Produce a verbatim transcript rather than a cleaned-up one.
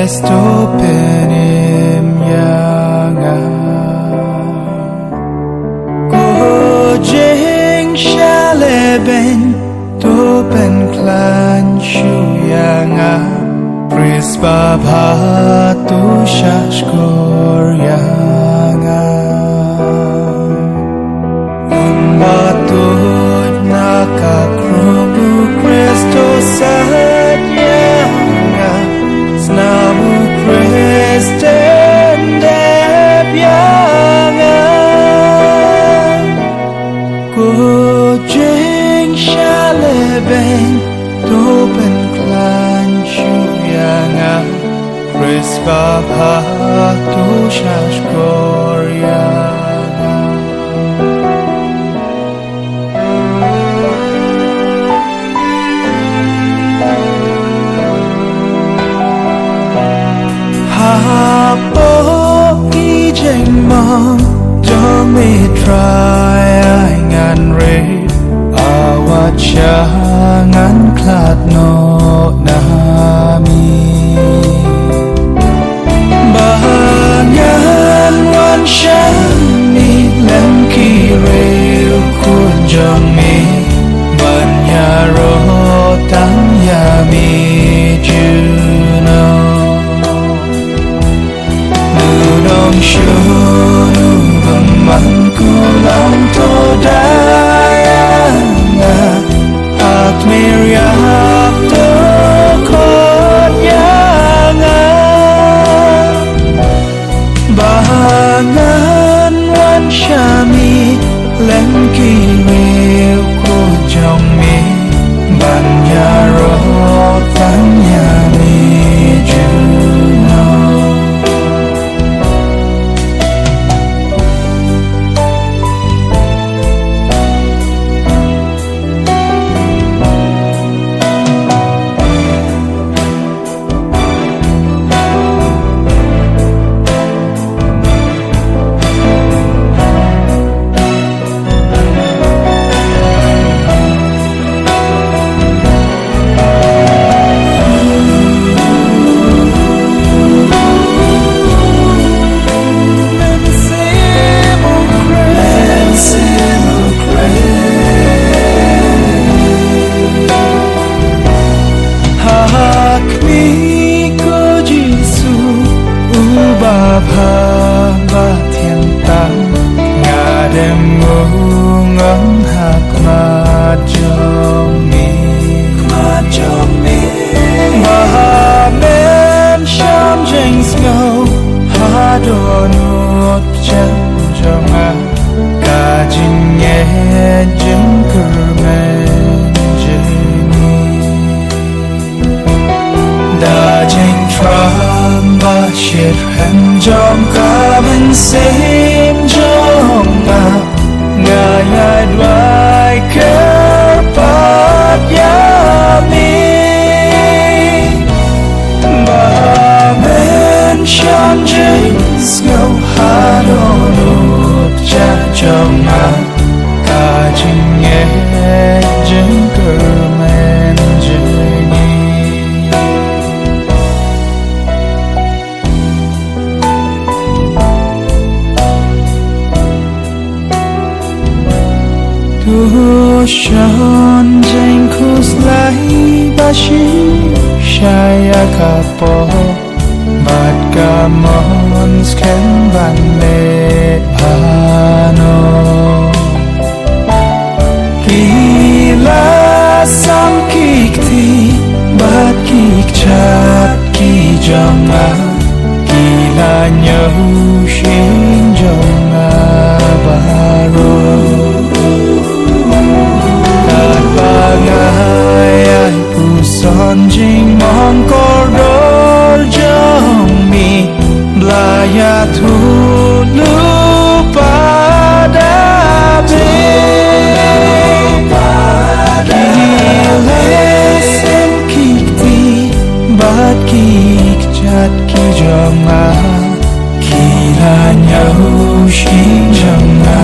Khrist to pynim ïa nga. Ko jingshah lehbeiñ to pynkhlaiñ shuh ïa nga. Khrist babha to shahshkor ïa nga. Ym ba tuid na ka krong, u Khrist to sait ïa nga. Snam u Khrist yn dep ïa nga. Ko jingshah lehbeiñ to pynkhlaiñ shuh ïa nga. Khrist babha to shahshkor ïa nga. Hapoh ki jingmong jong me Trai, ai ngan ri, awad sha ngan khlad noh na me. Ba ngan wan sha me lem ki riew khun jong me, ban ïaroh tang ïa me junom. Nong shu nu bang man ku long to da ïa nga. Ak mir ïap to khot ïa nga. Ba ngan wan sha me lem ki riew khun jong me, ban ïaroh tang ïa me junom. Ha khmih ko Jisu, u Baba ba thiang tam, nga dem ngu ngong ha khmat jong me. Khmat jong me. Ba men sham jingsngew ha dohnud jong nga. Ka jingngeit jingkyrmen jong ngi. Da jingthrang ba shitrhem jong ka mynsiem jong nga, nga ïa duwai kyrpad ïa me. Ba men sham jingsngew ha dohnud jong nga. Ka jingngeit jingkyrmen jong ngi. To shon jingkhuslai ba shisha ïa ka pop. Bad ka mon skhem ban leh bha noh. Ki la sam ki kti bad ki kjat ki jong nga. Ki la ñiew shin jong nga baroh. Katba nga ïai puson jingmong kordor jong me, Blei ïathuh lypa da me. Ki leh sem ki kti bad ki kjat ki jong nga. Ki la ñiew shin jong nga